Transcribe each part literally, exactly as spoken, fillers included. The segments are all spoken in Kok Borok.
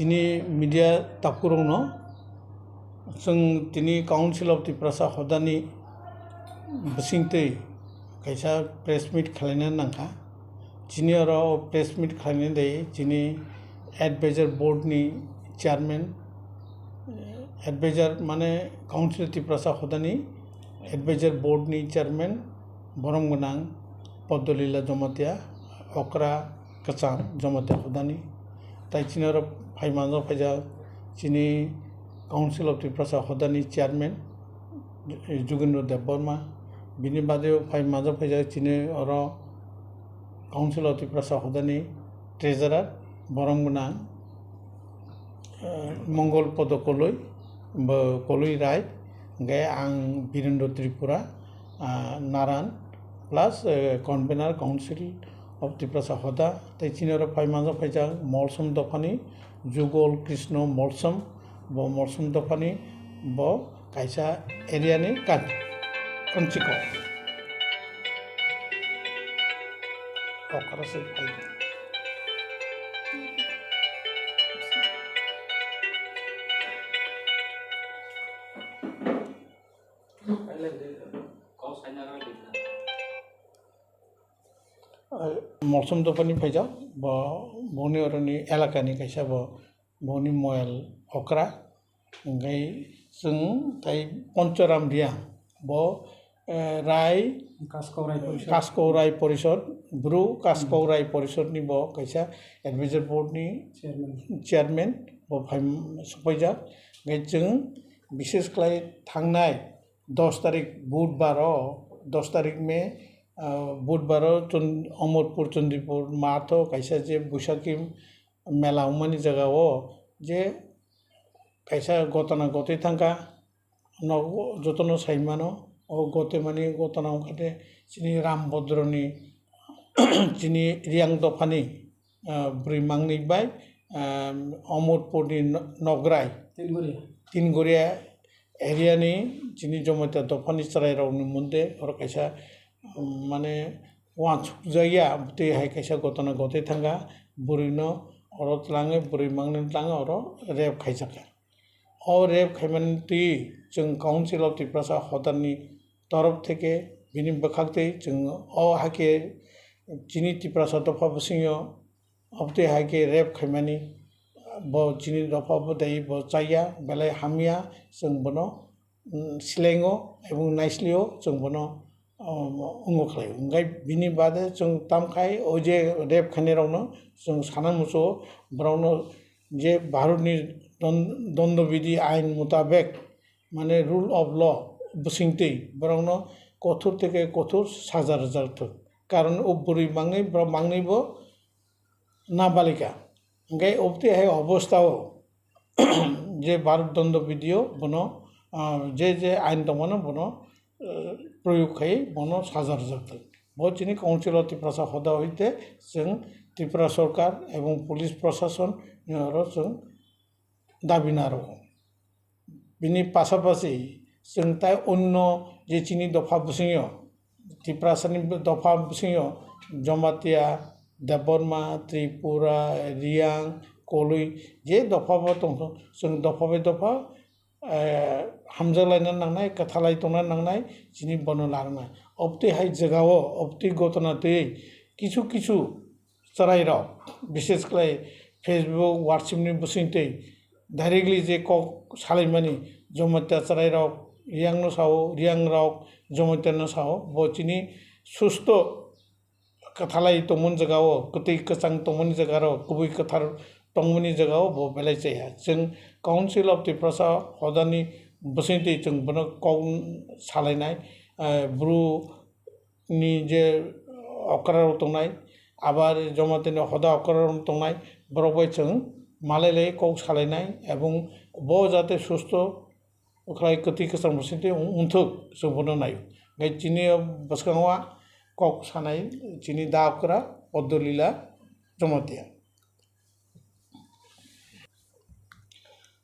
Chini media tapkurokno chwng tini Council of Tiprasa hodani bisingtwi kaisa press meet khwlaina nangkha. Chini oro press meet khwlainani de chini advisor board ni chairman, advisor mane Council Tiprasa hodani advisor board ni chairman borom gwnang Podolila Jamatia, okra kwcham Jamatia hodani. Tai chini oro phai manjak phaijak chini Council of Tiprasa hodani chairman Jugendra Debbarma. Bini bade phai manjak phaijak chini oro Council of Tiprasa hodani treasurer borom gwnang, eh, Mongol Podo Koloi, bo Koloi Rai, hingke ang Birendra Tripura, ah, Naran, plus, eh, convener Council of Tiprasa hoda, tei chini oro phai manjak phaijak Molsom dophani Jugol Krishna Molsom, bo Molsom dophani bo kaisa area ni kan-, kanchiko. Okra se phai. Molsom dophani phaijak, bo, boni oroni elakani kaisa bo, boni moyal okra, hingke chwng tai Ponchoram Riya, bo, eh, Rai, Kaskau Rai Porishod. Kaskau Rai Porishod, Bru Kaskau Rai Porishod ni bo kaisa advisor board ni chairman, chairman, bo phai sokpaijak, hingke chwng bishes khlai thangnai dos tarik Budbar o, dos tarik May, ah, Budbar o Chon-, Omorpur Chandipur matho kaisa je Buisakhi mela wngmani jaga o je kaisa gotona gotwi thangkha, nogo jotono sai mano, o gotemani gotona wngkha de chini Ram Bhadrani, chini Riyang dophani, ah, bwrwi mangni bai, ah, Omorpurni no-, Nograi. Tingoria. Tingoria area ni chini Jamatia dophani chwrairokni munde oro kaisa, um, mane, wansukjakya, tei hai kaisa gotona gotwi thangkha, bwrwino oro tlangwi, bwrwi mangni tlangwi oro rape khaijakha. O rape khaimani twi chwng Council of Tiprasa hodarni torof theke bini bwkhaktwi chwng o hakhe chini Tiprasa dopha bisingyo obtwi hakhe rape khaimani bo chini dopha bo dai bo chaya belai hamya chwng bono, mm, slengo ebong naislio chwng bono, um, wngo khlai. Hwnkhe bini bade chwng tamkhai o je rape khainai rokno chwng sana muchungo borokno je Bharatni don-, Dondobidhi ain mutabek, mane rule of law bisingtwi borokno kothor theke kothor saja rwjakthok. Karon o bwrwi mangwi borok mangwi bo nabalika. Hwnkhe obtwi hai obostao je Bharat Dondobidhio bono, ah, je je ain tongmano bono, eh, proyog khai bono saja rwjakthok. Bo chini Council of Tiprasa hoda hoite chwng Tripura Sorkar ebong Police Prashason ni oro chwng dabi narwgo. Bini pasapasi chwng tai onno je chini dopha bisingyo, Tiprasani dopha bisingyo, Jamatia, Debbarma, Tripura, Riyang, Koloi, je dopha bo tongthok, chwng dopha bai dopha, eh, hamjaklaina nangnai, kwthalai tongna nangnai, chini bono larwnai. Obtwi hai jagao, obtwi gotona twi kisu kisu chwrairok, bishes khlai Facebook, WhatsApp ni bisingtwi directly je kok salaimani, Jamatia chwrairok Riyangno sao, Riyangrok Jamatiano sao, bo chini susto kwthalai tongmani jagao, kwtwi kwchang tongmani jagao, kubui kwthar tongmani jagao bo belai chaya. Chwng Council of Tiprasa hodani bisingtwi chwng bono kok salainai, eh, Bru ni je okra rok tongnai, abar Jamatia ni hoda okra rok tongnai, borok bai chwng malai lai kok salainai, ebong bo jate susto khlai kwtwi kwchang bisingtwi wng-, wngthok chwng bono naio. Hwnkhe chini bwskango kok sanai chini da okra Podolila Jamatia.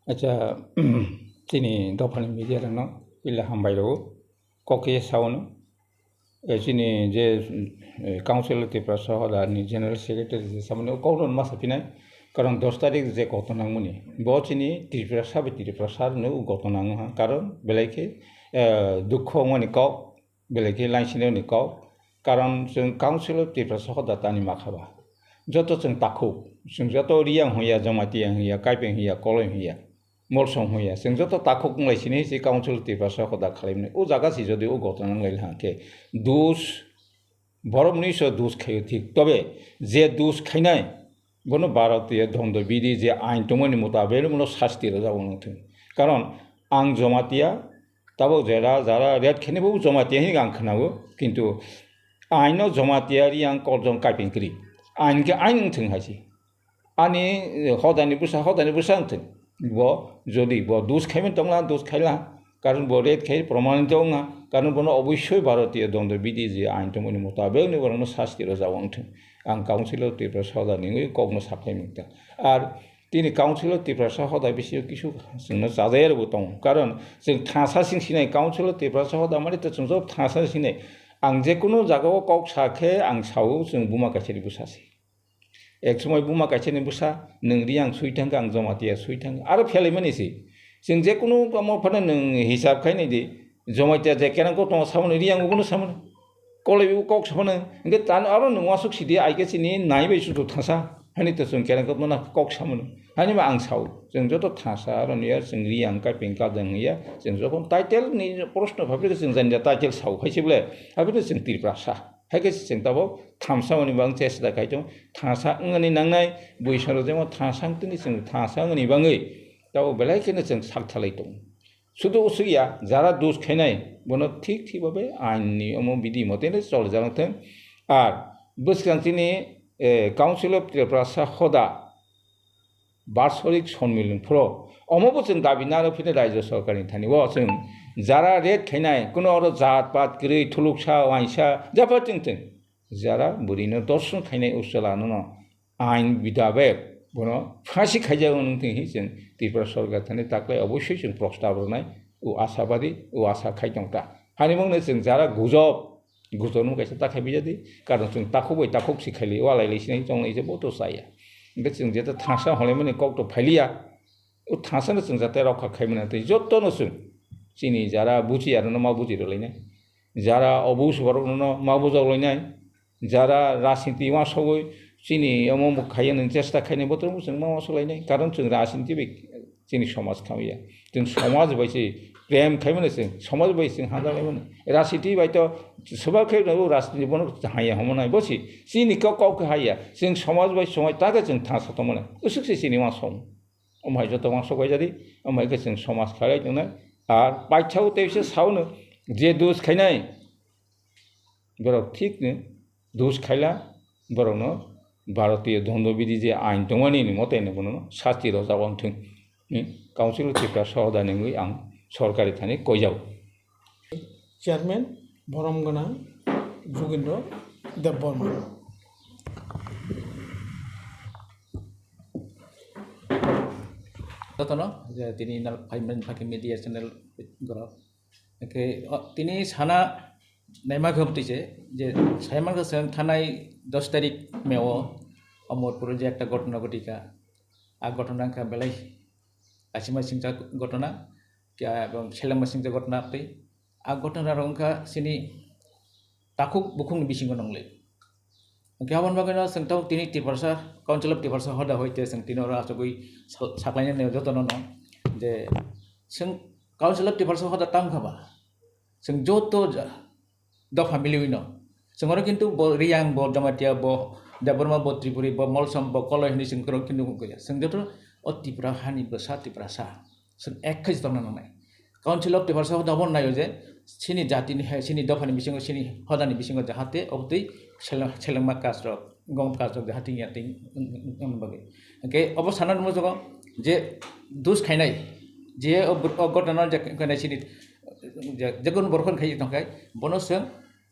Acha, chini dophani media rokno puila hambai rwo. Kok khe saono, eh, chini je, eh, Council Tiprasa hodani General Secretary je samani o kokno ma saphinai. Karon dos tarik je koto nangmani, bo chini Tiprasa bai Tiprasa no koto nangha, karon belai khe, eh, dukho wngmani kok, belai khe laisinani kok, karon chwng Council of Tiprasa hoda tani makhaba. Joto chwng takhuk, chwng joto Riyang hwnya, Jamatia hwnya, Kaipeng hwnya, Koloi hwnya, Molsom hwnya, chwng joto takhuk wnglaisini se Council of Tiprasa hoda khalaimani. O jaga se jodi o koto nanglai hwnkhe, dus, borok mwnwi se dus khaio thik, tobe je dus khainai, bono Bharatiya Dhondo Bidhi je ain tongmani mutabek bono sasti rwjak wngthung. Karon ang Jamatia, tabok jera jara ret khainai bo Jamatia hinwi ang khwnao, kintu aino Jamatia Riyang Koljong Kaipeng kwrwi. Ain khe ain wngthung hai se. Ani hodani bwsa, hodani bwsa wngthung. Bo jodi bo dus khaimani tongla, dus khaila, karon bo ret khai promanito wngya, karon bono obossoi Bharatiya Dhondo Bidhi je ain tongmani mutabek ni borokno sasti rwjak wngthung. Ang Council of Tiprasa hoda ni wngwi kokno saphai mangta. Ar tini Council of Tiprasa hoda bisingo kisu chwngno chajayarokbo tongo. Karon chwng thangsa sing sinai Council of Tiprasa hoda mani to chwng job thangsa sinai. Ang jekunu jagao kok sakhe ang sao chwng buma kaisani bwsa se. Ek somoi buma kaisani bwsa, nwng Riyang sui thangkha, ang Jamatia sui thangkha. Aro phelaimani se. Chwng jekunu omo phano nwng hisab khainai di, Jamatia je kerang kok tongo samani, Riyang bono samani. Koloi bo kok samani. Hwnkhe tani aro nwng uansuk sidi, ai khe chini nai bai sudu thangsa. Hani to chwng kerang kok mano kok samani. Hani ma ang sao. Chwng joto thangsa aro niya chwng Riyang Kaipeng Koljong hiya. Chwng jokhon title ni proshno phaikhe chwng jani title sao khaise bole. Aboni chwng Tiprasa. Hai khe se chwng tabok thansa wngmani bagwi chesta khai tongo. Thansa wngmani nangnai, bui soro jemo thansa wngtoni chwng thansa wngmani bagwi tabok belai kheno chwng sak thalai tongo. Sudu usuk ya, jara dus khainai, bono thik thik babe ain ni omo bidhi mote no chol jalangthung. Ar bwskang chini, eh, Council of Tiprasa hoda Barsorik sonmilung phuro. Omo bo chwng dabi naro phini Rajya Sorkar ni thani o chwng jara ret khainai, kuno oro jat pat kwrwi, thuluksa, waisa, japa chwng chwng. Jara bwrwi no dorshon khainai uchala no no ain bidabek bono phasi khaijak wng thing hi chwng Tripura Sorkar thani taklai obossoi chwng prostab rwnai o asabadi o asa khai tong ta. Hani mung no chwng jara gujob Gutorno kaisa ta khai bijadi, karon chwng takhuk bai takhuk si khaili, walai lai sinai chongnai se bo to chaya. Hingke chwng jeta thansa holaimani kok to phailiya, o thansa no chwng jate rokha khaimani tei joto no chwng chini jara buchi aro no ma buchi rwlainai, jara obu borok no ma bujok lainai, jara rajniti uansogwi chini omo omo khaiya nang chesta khainai botorok chwng ma uansok lainai, karon chwng rajniti bai chini somaj khamya. Chwng somaj bai se prem khaimani chwng, somaj bai chwng hamjak laimani. Rajniti bai to swbak khe rw rajniti bono haya homo nai. Bo si chini kok kok khe haya. Chwng somaj bai somaj ta khe chwng thansa tongmani. Usuk se chini ma som. Omo hai joto ma sok bai jadi. Omo hai khe chwng somaj khalai tongnai. Ar paithao tei se saono je dus khainai. Borok thik ni dus khaila, borokno Bharatiya Dhondo Bidhi je ain tongmani ni mote no bono sasti rojak wng thung. Ni Council of Tripura Sahoda ni wngwi ang sorkari thani koijao. Chairman Borom Gwnang Jugindra Debbarma. Jotono je tini nal phaimani phakhe media channel gorok. Hingke, o, tini sana naima khe bwtwi se, je saiman khe chwng thanai dos tarik May o Amarpur je ekta ghotona ghotika. A ghotona wngkha belai achima singcha ghotona, kya ebong selengma singcha ghotona tei a ghotona rok wngkha chini takhuk bukhukni bisingo nonglai. Hingke aboni bagwino chwng tabuk tini Tiprasa, Council of Tiprasa Hoda hoite chwng tini oro achugwi sal-, saklainani jotono no je chwng Council of Tiprasa Hoda tamo kha ba? Chwng joto ja-, dopha miliwino. Chwng oro kintu bo Riyang, bo Jamatia, bo Debbarma, bo Tripuri, bo Molsom, bo Koloi hinwi chwng oro kintu wngkha ya. Chwng joto o Tipra hani bwsa Tiprasa. Chwng ek khai tongna nangnai. Council of Tiprasa Hoda bo naio je chini jatini hai, chini dophani bisingo, chini hodani bisingo jahate obotwi seleng-, selengma kaj rok, gom kaj rok jahate ya tei wng-, wng-, wng bagwi. Hingke obo sana nukjago je dus khainai, je o br-, o ghotona je khainai chini je, je kunu borok khai tongkhai, bono chwng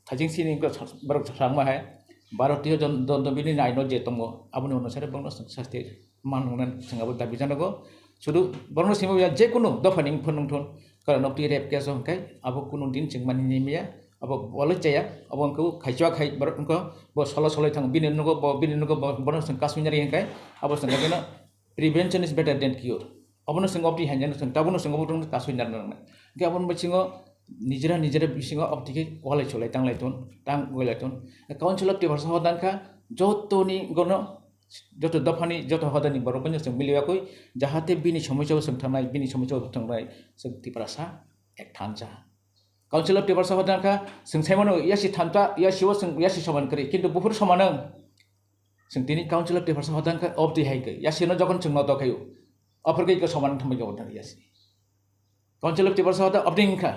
Thajing sini wngkha sa-, borok swkangma hai, Bharatiyo jon-, Dondobidhi ni aino je tongo, aboni onusare borokno sasti man wngnani chwng abo dabi janago. Sudu borokno simi ya je kunu dophani wngphano wngthun, karon nokti rape case o hwnkhe abo kunu din chwng mani nimiya, abo walai chaya, abo wngkha khaichua khai borok wngkha bo solo soloi thango, bini nugo bo, bini nugo bo, bono chwng kasui nari hwnkhe abo chwng khe Prevention is better than cure. Obono chwng obdi haino chwng, tabukno chwng obo kasui narwknai. Hwnkhe aboni bisingo nijera nijera bisingo obdi khe walai cholai tanglai ton, tang golai ton. Council of Tiprasa hoda wngkha jotoni gono, joto dophani, joto hodani borok no chwng miliya koi, jahate bini somosya bo chwng thangnai, bini somosya bo thangnai, chwng Tiprasa ek thansa. Council of Tiprasa hoda wngkha, chwng saimano yasi thansa, yasi o chwng yasi soman kwrwi, kintu buphuru soman wng. Chwng tini Council of Tiprasa hoda wngkha, obdi hai khe, yasi no jokhon chwng no dokhaio, aphuru khe soman thangbai khe yasi. Council of Tiprasa hoda obdi wngkha,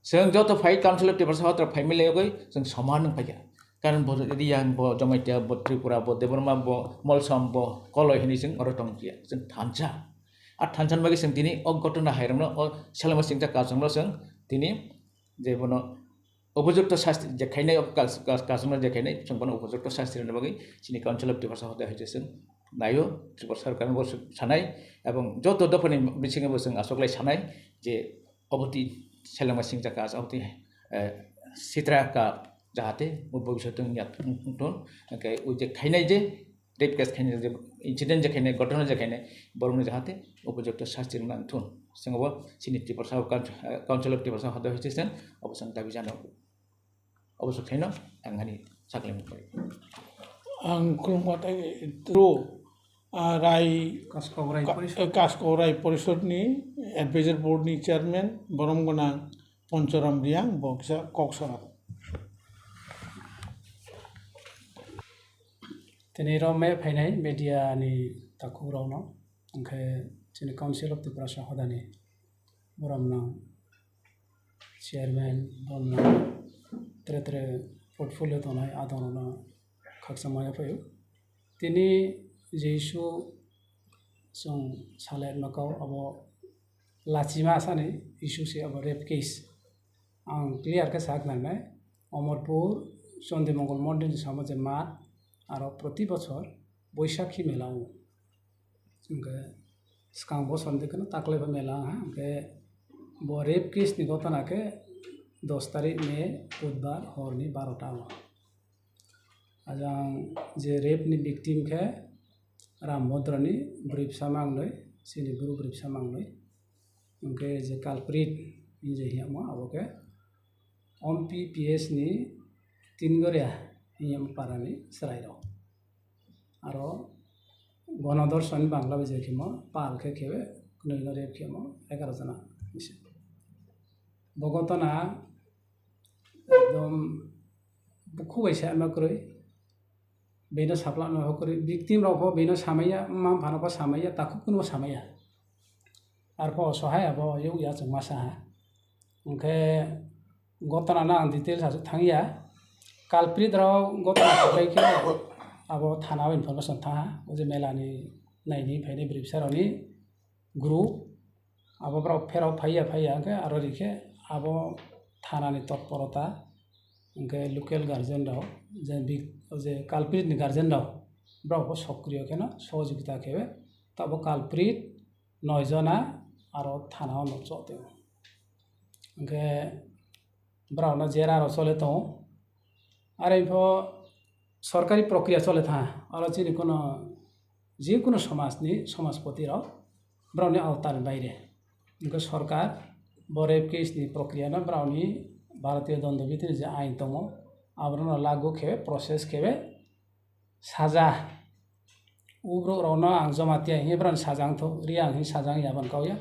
chwng joto phai Council of Tiprasa hoda phai miliya koi, chwng soman wng phaikha. Karon bo Riyang, bo Jamatia, bo Tripura, bo Debbarma, bo Molsom, bo Koloi hinwi chwng oro tong phiya, chwng thansa. A thansa ni bagwi chwng tini o gotona hairokno, o selengma singcha kachangno chwng tini je bono upojukto sasti je khainai, o kas-, kas-, kachangno je khainai, chwng bono upojukto sasti rwna bagwi chini Council of Tiprasa hoda hai je chwng naio, Tripura Sarkar bo sanai, ebong joto dophani bisingo bo chwng achoklai sanai je oboti selengma singcha kas, oboti, eh, sitra ka jahate bo bhobishyot wngya wngthun, hwnkhe o je khainai je rape case khainai, je incident je khainai, ghotona je khainai, borokno jahate upojukto sasti rwna wngthun. Chwng bo chini Tiprasa Council, eh, Council of Tiprasa hoda hai je chwng obo chwng dabi jano. Obo swkhaino ang ani sakle mung pai. Ang khulumkha tei tro, ah, Rai Kaskau Rai Ka-, Porishod. Kaskau Rai Porishod ni Advisor Board ni Chairman borom gwnang Ponchoram Riang bo kisa kok sana. Tini ro me phainai media ni takhuk rokno, hwnkhe chini Council of Tiprasa hodani borom nang chairman, borom nang tre tre portfolio tongnai adongrokno khakchangma yaphaio. Tini je issue chwng salai rwna kau abo lachima sani issue se abo rape case. Ang clear khe sak nangnai, Omorpur Chondimongol Mondir ni samo je math, aro proti bochor Boishakhi mela o. Hwnkhe swkang bosor ni kheno taklai bo mela wngkha, hwnkhe bo rape case ni gotona khe dos tarik May, Budbar, hor ni barota o. Ajang je rape ni victim khe Ram Bhadrani bwrwi bwsa mangnwi, chini bru bwrwi bwsa mangnwi. Hwnkhe je culprit hinwi je hiyamo abo khe Ompi P S ni Tingoria hiyamo parani chwrairok. Aro Gonodorshan Bangla bai je khemo pal khe khewe kwnwi no rape khemo egaroh jona. Bo gotona ekdom bukhu bai sa ma kwrwi. Bino saplano ho kwrwi. Victim rok pho bino samaiya, mma pha no pho samaiya, takhuk kuno samaiya. Arpho osohai abo yokya chwngma saha. Hwnkhe gotona no ang details aswk thangya. Culprit rok gotona kwplai khe abo thana o information thaha. O je mela ni naini phainai bwrwi bwsa rokni group, abo borok pherok phaiya phaiya hwnkhe aro rikhe abo thanani totporota hwnkhe local guardian rok je bik-, je culprit ni guardian rok borok bo sokriyo kheno sohojogita khewe tabuk culprit noi jona aro thana o nokchok tongo. Hwnkhe borok no jera rok chole tongo. Are pho sorkari prokriya chole tha, oro chini kono je kono somaj ni somajpoti rok borok ni awta ni baire. Hwnkhe sorkar bo rape case ni prokriya no borok ni Bharatiya Dondobidhi ni je ain tongo, abo no lagu khe process khe saja. O borok rok no ang Jamatia hwnwi borok ni saja wngthok, Riya hwnwi saja wngya aboni kok ya.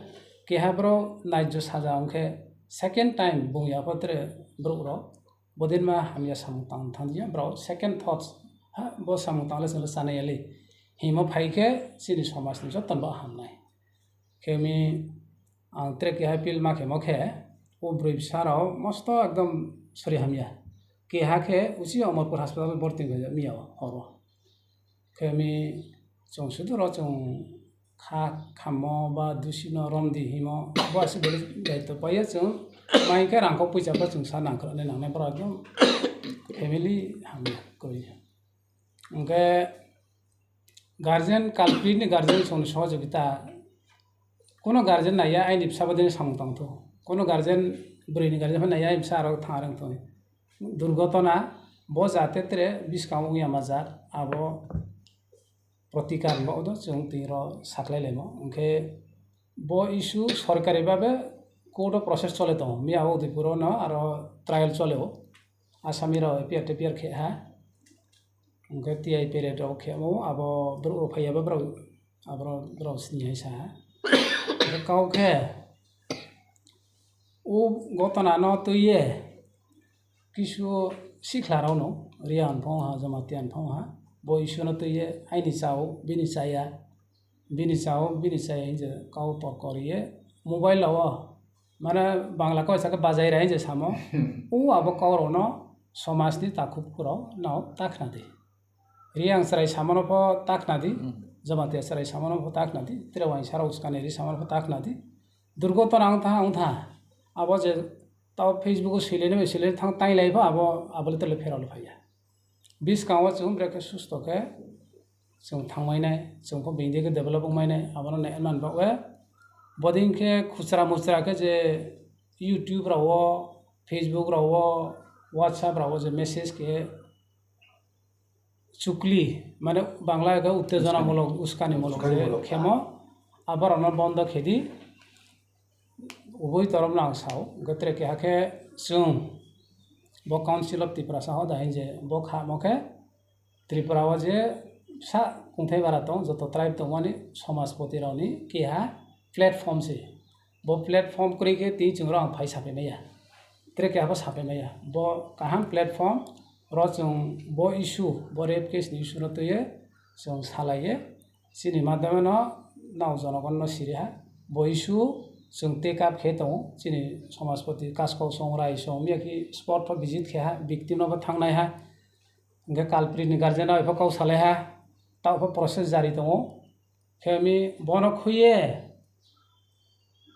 Keha borok naijyo saja wngkhe second time bung ya pho tere borok rok bodinma hamya samung tang thang ya, borok second thoughts, ha, bo samung tang le chwng le chanai ya le himo phai khe chini somaj ni joto no bo hamnai. Khe mi ang tere keha appeal ma khe mo khe, o bwrwi bwsa rok mosto ekdom sori hamya. Keha khe usi Omorpur hospital borti wngkha miya o horo. Khe mi chwng sudu rok chwng kha khammo ba dusi no romdi himo bo aswk bwrwi daitw paiya chwng mai khe rang kok puisa bo chwng sa nang khwlai nangnai borok ekdom family hamya kwrwi. Hwnkhe guardian, culprit ni guardian chwng ni sohojogita. Kuno guardian naiya aini bwsa bodini samung tangthu. Kuno guardian, bwrwi ni guardian phano naiya aini bwsa aro thang rwng thung. Durgotona bo jate tere bwskango wngya majak abo protikar bo do chwng twi ro saklai laimo. Hwnkhe bo issue sorkari babe court o process chole tongo. Miya o Udaipur o no aro trial chole o. Asami rok A P R T P R khe ha. Hwnkhe T I period rok khe mo abo borok rok phai ya ba borok abo borok sini hai sa ha. Hwnkhe kok khe o gotona no twi ye kisu sikla rok no Riya phang ha, Jamatia phang ha, bo issue no twi ye aini chao bini chaya. Bini chao, bini chaya hinje kau tor kor ye mobile o, mane Bangla koi sake bajai ra hinje samo. O abo kau rok no somaj ni takhuk rok no takhna di. Riang chwrai samano pho takhna di, Jamatia chwrai samano pho takhna di, Trewang sara uskani ri samano pho takhna di. Durgotona wng tha, wng tha. Abo je tao Facebook o swilene, swilene thang tailai pho abo, abo le tole pheralo phaiya. Biskango chwng bwrwi khe susto khe chwng thangmai nai, chwng pho bini khe develop wngmai nai, abono nai man bagwi. Bodin khe khuchra muchra khe je YouTube rok o, Facebook rok o, WhatsApp rok o je message khe chukli, mane Bangla khe uttejonamulok, uskanimulok je khemo, aborokno bondo khe di. Ubui toromno ang sao, hwnkhe tere keha khe chwng bo Council of Tiprasa hoda hinje bo khamo khe Tripura o je sa kungthai bara tong, joto tribe tongmani somajpoti rokni keha platform se. Bo platform kwrwi khe tini chwng rok ang phai sapai maya. Tere keha bo sapai maya. Bo kaham platform ro chwng bo issue, bo rape case ni issue no twiwi chwng salaiwi chini madhyame no nao jonogon no siri ha. Bo issue chwng take up khe tongo. Chini somajpoti Kaskau song, Rai song, miya ki spot pho visit khe ha, victim no bo thangnai ha. Hwnkhe culprit ni guardian rok pho kok salai ha, tao pho process jari tongo. Khe mi bono khuye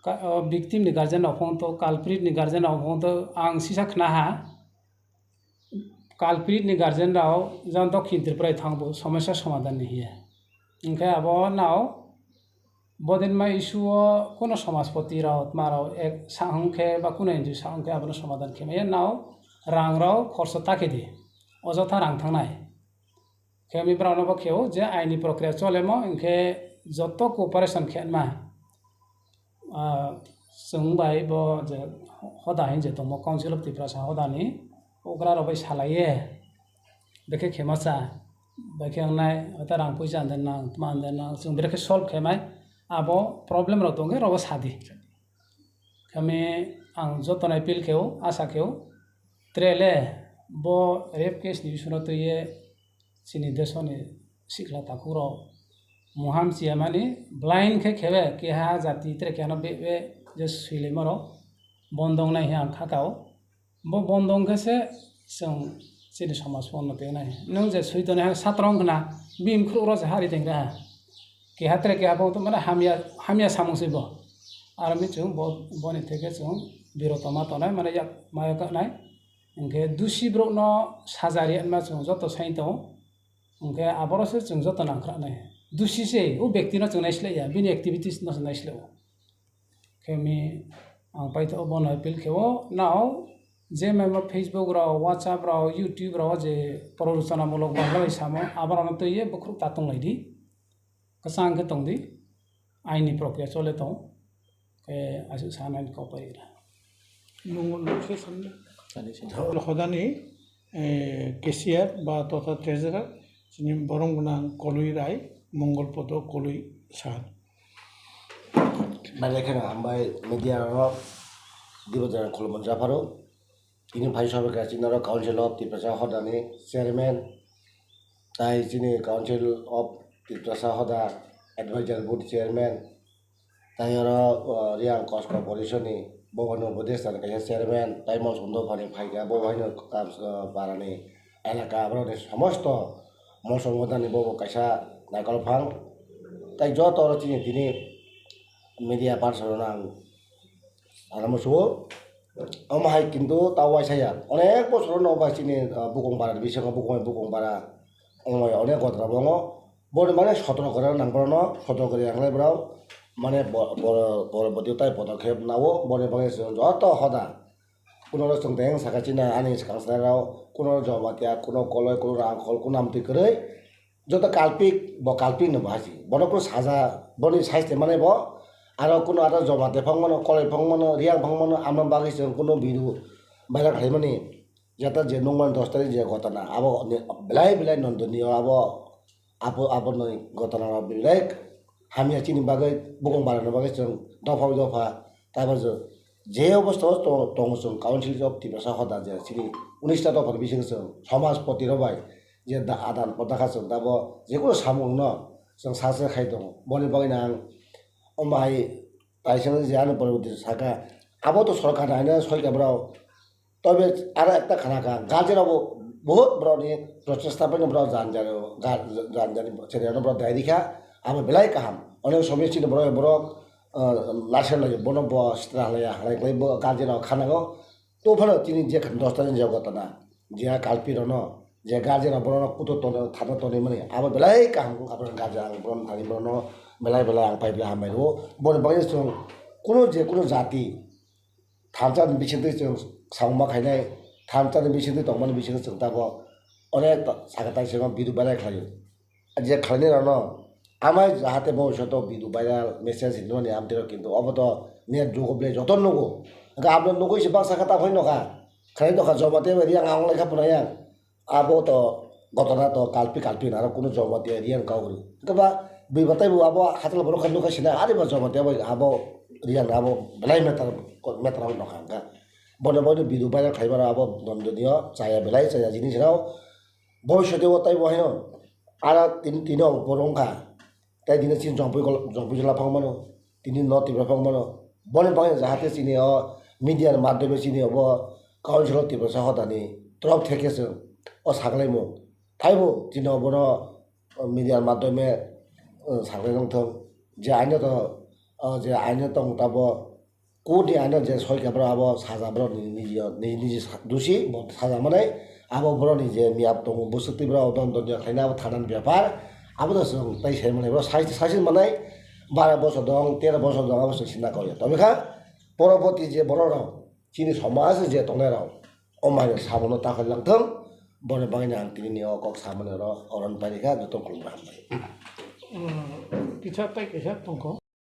ka-, o, victim ni guardian rok phone to, culprit ni guardian rok phone to, ang sisa khna ha, culprit ni guardian rok jang Dokhin Tripura thang bo somosya somadhan ni hiya. Hwnkhe abo nao bodin ma issue o kuno somajpoti rok tma rok ek sa hwnkhe ba kuno N G O sa hwnkhe abono somadhan khe maya nao rang rok khorso ta khe di, ojotha rang thangnai. Khe mi borokno bo kheo je aini prokriya cholemo, hinkhe joto cooperation khe ma, ah, chwng bai bo je hoda hin je tongmo Council of Tiprasa hodani okra rok bai salaiye, bekhe khema cha, bekhe wngnai, hota rang puisa ande nang, tma ande nang, chwng bekhe solve khe mai, abo problem rok tongkhe rogo sadi. Kami ang jotono appeal kheo, asa kheo, trele bo rape case ni bisingo twiye chini desoni sikla takhuk rok muham chiya mani blind khe khebe keha jati tere keha no be be je swilai moro bondong nai he ang kha kao. Bo bondong khe se chwng chini somaj pho unnoti wngnai. Nwng je swi tonwi ha satro wng khna, bini khrukrok se hari teng kha. Keha tere keha bo mane hamya, hamya samung se bo. Aro mi chwng bo, boni theke chwng biroto ma tongnai, mane yak ma yak nai. Hwnkhe dusi borok no saja riyama chwng joto sai tongo. Hwnkhe aboro se chwng joto nangkhra nai. Dusi se o bekti no chwng naislai ya, bini activities no chwng naislai o. Khe mi ang paithago bono appeal khe o nao je memo Facebook rok, WhatsApp rok, YouTube rok je prorochanamulok bagwi samo aborokno twiwi bukhuk ta tonglaidi, kwchang khe tongdi, aini prokriya chole tong khe aswk sanani kok bai gra. Mungwi se samde. Sani se. Hodani eh, cashier ba totha treasurer, chini borom gwnang Koloi Rai, Mongol Podo Koloi Sahar. Belai kheno hambai media rok, dibo jana khulumani japharo. Tini phai sobe kha chini oro Council of Tiprasa Hodani chairman, tai chini Council of Tiprasa Hoda advisor board chairman, Tai oro, o, Riang Kosko Porisoni bobo ni Upodeshta ni kaisa chairman, tai Molsom dophani phaikha, bobo haino kam, o, parani elaka, aborokni somosto Molsom hodani bobo kaisa naikol phang. Tai joto oro chini tini media person rok ang sana musugo. Omo hai kintu ta uaisa ya. Onek bosor no bai chini, o, bukung para ni bisingo bukung, bukung para. Omo ya onek gotra bongo. Boni mane sotro kore nang borokno, sotro kore yang lai borok. Mane bo-, bo-, borok bwtwi tai podokhe nao, boni bagwi chwng joto hoda. Kuno rok chwng teng saka china ani swkang chwrairok, kuno Jamatia, kuno Koloi, kuno Rangkhol, kuno amtwi kwrwi. Joto kalpik, bo kalpik no bo hasi. Bono kunu saja, boni saisti mane bo, aro kunu aro joma te phang mano, kolai phang mano, riang phang mano, amno bagwi chwng kunu video viral khlai mani. Jeta je nungmani dos tarik je gotona, abo ni belai belai nondoni o abo, abo, abo ni gotona rok belai hamya chini bagwi, bukung barani bagwi chwng dopha bai dopha, tabok je, je obostha o to-, tongo chwng Council of Tiprasa hoda je chini unis ta dophani bisingo chwng somajpoti rok bai je da-, adan prodan kha chwng tabo jekunu samung no chwng sak sak khai tongo. Boni bagwi no ang omo hai kaisa je ani poroboti saka, abo to sorkar ni aina soi khe borok. Tobe aro ekta khana kha, guardian rok bo bohut borok ni prochesta bai no borok jan jan, jan jan cherya no borok dai rikha, abo belai kaham. Onek somoi chini borok, borok, ah, laser lai bono bo sitra lai halai bo guardian rok khana go. To phano chini je dos tarik ni je gotona, je kalpi rok no, je guardian rok borok no kuto tono, thana tonwi mani, abo belai kaham khe, abo guardian ang borok no thani borok no belai belai ang pai belai hambai rwo. Boni bagwi chwng kunu je kunu jati, thansa ni bisingtwi chwng samung ma khainai, thansa ni bisingtwi tongmani bisingo chwng tabok onek ta-, sakha taisima video viral khlaio. Je khlainai rokno amai jahate bhobishoto video viral message hinwi mani amtwi rok, kintu obo to net jugo ble joto nugo. Hwnkhe aboni nugwi se baksa khe ta phai nokha. Khlai nokha Jamatia bai riyang ang wnglaikha phunai ang. Abo to gotona to kalpi kalpi naro kunu Jamatia riyang kau hwnwi. Hwnkhe ba bui batai bo abo hachal borok khe nukha sinai, ari ba Jamatia bai abo riyang abo belai meter, meter abo nokha hwnkha. Bono bono video viral khlaibar abo nondoniyo chaya belai chaya jinis rok. Boi sotio taibo haino ara tin tino borok wngkha. Tai tini chini Jongpui kol-, Jongpui jila phang mano, tini no Tripura phang mano. Boni bagwi jahate chini o media ni madhyome chini obo Council of Tiprasa hodani torop theke chwng o sakhlaimung. Thaibo chini obono, o, media ni madhyome, o, saklai nang thung. Je aino to, o, je aino tong tabo, court ni aino je soi khe borok abo saja borok ni niji, niji, niji sa-, dusi bo saja manai, abo borok ni je miyap tongo bwswk twi borok don don ya khaina abo thana ni bepar, abo no chwng tai sai manai, borok sai, sai sai manai, bara bosor dong, tero bosor dong, abo chwng sinna kok ya. Tobwi kha poroboti je borok rok chini somaj je tongnai rok o mai rok sabono ta khlai lang thung, boni bagwi no ang tini ni o kok samani oro, oro ni pai rikha, joto khulumkha hambai. Hmm, kisa tai kisa tongkho.